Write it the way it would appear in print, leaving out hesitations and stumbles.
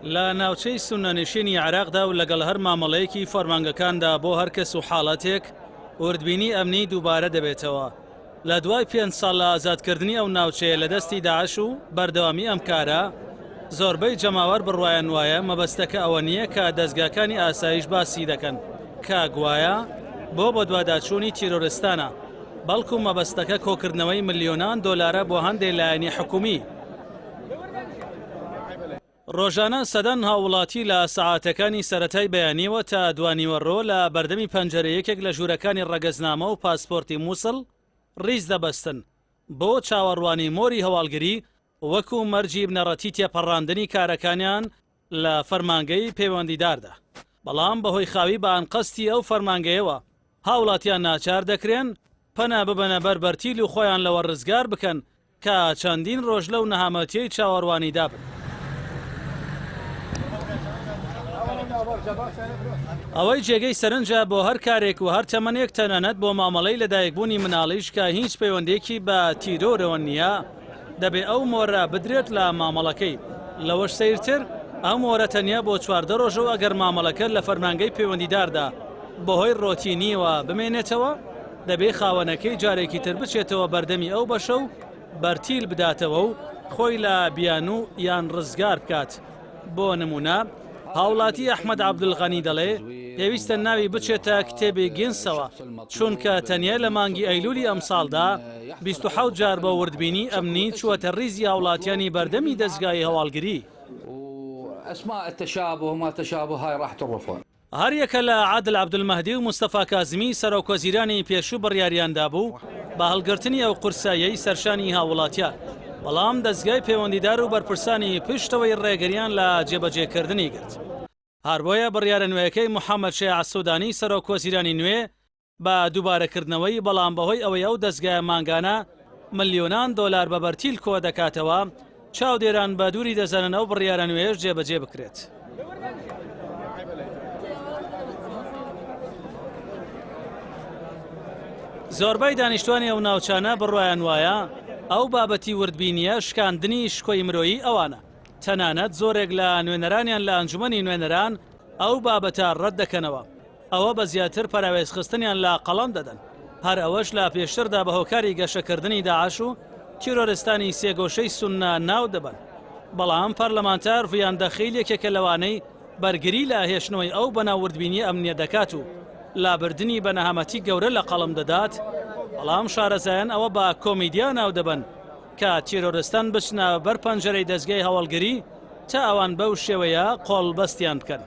لە ناوچەی سوننەنشینی عێراقدا و لەگەڵ هەر مامەڵەیەکی فەرمانگەکاندا بۆ هەر کەس و حاڵەتێک وردبینی ئەمنی دووبارە دەبێتەوە. لە دوای پێنج ساڵ لە ئازادکردنی ئەو ناوچەیە لە دەستی داعش و بەردەوامی ئەم کارە، زۆربەی جەماوەر بڕوایان وایە مەبەستەکە ئەوە نییە کە دەزگاکانی ئاسایش باسی دەکەن کە گوایە بۆ بەدواداچوونی تیرۆرستانە، بەڵکو مەبەستەکە کۆکردنەوەی ملیۆنان دۆلارە بۆ هەندێ لایەنی حکومی. ڕۆژانە سەدان هاووڵاتی لە سەعاتەکانی سەرەتای بەیانییەوە تا دوانیوەڕۆ لە بەردەمی پەنجەرەی یەکێک لە ژوورەکانی ڕەگەزنامە و پاسپۆرتی موسڵ ڕیز دەبەستن بۆ چاوەڕوانی مۆری هەواڵگری وەکو مەرجی بنەڕەتی تێپەڕاندنی کارەکانیان لە فەرمانگەی پەیوەندیداردا، بەڵام بەهۆی خاوی بە ئانقەستی ئەو فەرمانگەیەوە هاوڵاتیان ناچار دەکرێن پەنا ببەنە بەر بەرتیل و خۆیان لەوە ڕزگار بکەن کە چەندین ڕۆژ لەو نەهامەتیەی چاوەڕوانیدا بن. ئەوەی جێگەی سەرنجە بۆ هەر کارێک و هەر تەمەنێک تەنانەت بۆ مامەڵەی لەدایکبوونی مناڵیش کە هیچ پەیوەندیەکی بە تیرۆرەوە نییە دەبێ ئەو مۆرە بدرێت لە مامەڵەکەی لەوەش سەیرتر ئەو مۆرە تەنیا بۆ 14 ڕۆژە و ئەگەر مامەڵەکە لە فەرمانگەی پەیوەندیداردا بەهۆی ڕۆتینیەوە بمێنێتەوە دەبێ خاوەنەکەی جارێکی تر بچێتەوە بەردەمی ئەو بەشە و بەرتیل بداتەوە و خۆی لە بیانوو یان ڕزگار بکات. بۆ نموونە هاوڵاتی ئەحمەد عەبدولغەنی دەڵێ پێویستە ناوی بچێتە کتێبی گینسەوە، چونکە تەنیا لە مانگی ئەیلولی ئەمساڵدا 27 جار بە وردبینی ئەمنی چووەتە ڕیزی هاوڵاتیانی بەردەمی دەزگای هەواڵگری. هەریەکە لە عادل عەبدولمەهدی و مستەفا کازمی سەرۆکوەزیرانی پێشوو بڕیاریاندابوو بە هەڵگرتنی ئەو قورساییەی سەرشانی هاووڵاتیان، بەڵام دەزگای پەیوەندیدار و بەرپرسانی پشتەوەی ڕێگریان لە جێبەجێکردنی گرت. هەربۆیە بڕیارە نوێیەکەی محەمەد شەیاع سودانی سەرۆکوەزیرانی نوێ بە دووبارەکردنەوەی، بەڵام بەهۆی ئەوەی ئەو دەزگایە مانگانە ملیۆنان دۆلار بە بەرتیل کۆدەکاتەوە، چاودێران بە دووری دەزانن ئەو بڕیارە نوێیەش جێبەجێ بکرێت. زۆربەی دانیشتوانی ئەو ناوچانە بڕوایان وایە ئەو بابەتی وردبینییە شکاندنی شکۆی مرۆیی ئەوانە، تەنانەت زۆرێک لە نوێنەرانیان لە ئەنجومەنی نوێنەران ئەو بابەتە ڕەت دەکەنەوە. ئەوە بە زیاتر پەراوێزخستنیان لە قەڵەم دەدەن، هەر ئەوەش لە پێشتردا بە هۆکاری گەشەکردنی داعش و تیرۆرستانی سێگۆشەی سوننە ناو دەبەن. بەڵام پەرلەمانتار ڤیان دەخیل یەکێکە لەوانەی بەرگری لە هێشتنەوەی ئەو بەناو وردبینیە ئەمنیە دەکات و لابردنی بە نەهامەتی گەورە لە قەڵەم دەدات، بەڵام شارەزایان ئەوە بە کۆمیدیا ناو دەبەن کە تیرۆرستان بچنە بەر پەنجەرەی دەزگای هەواڵگری تا ئەوان بەو شێوەیە قۆڵبەستیان بکەن.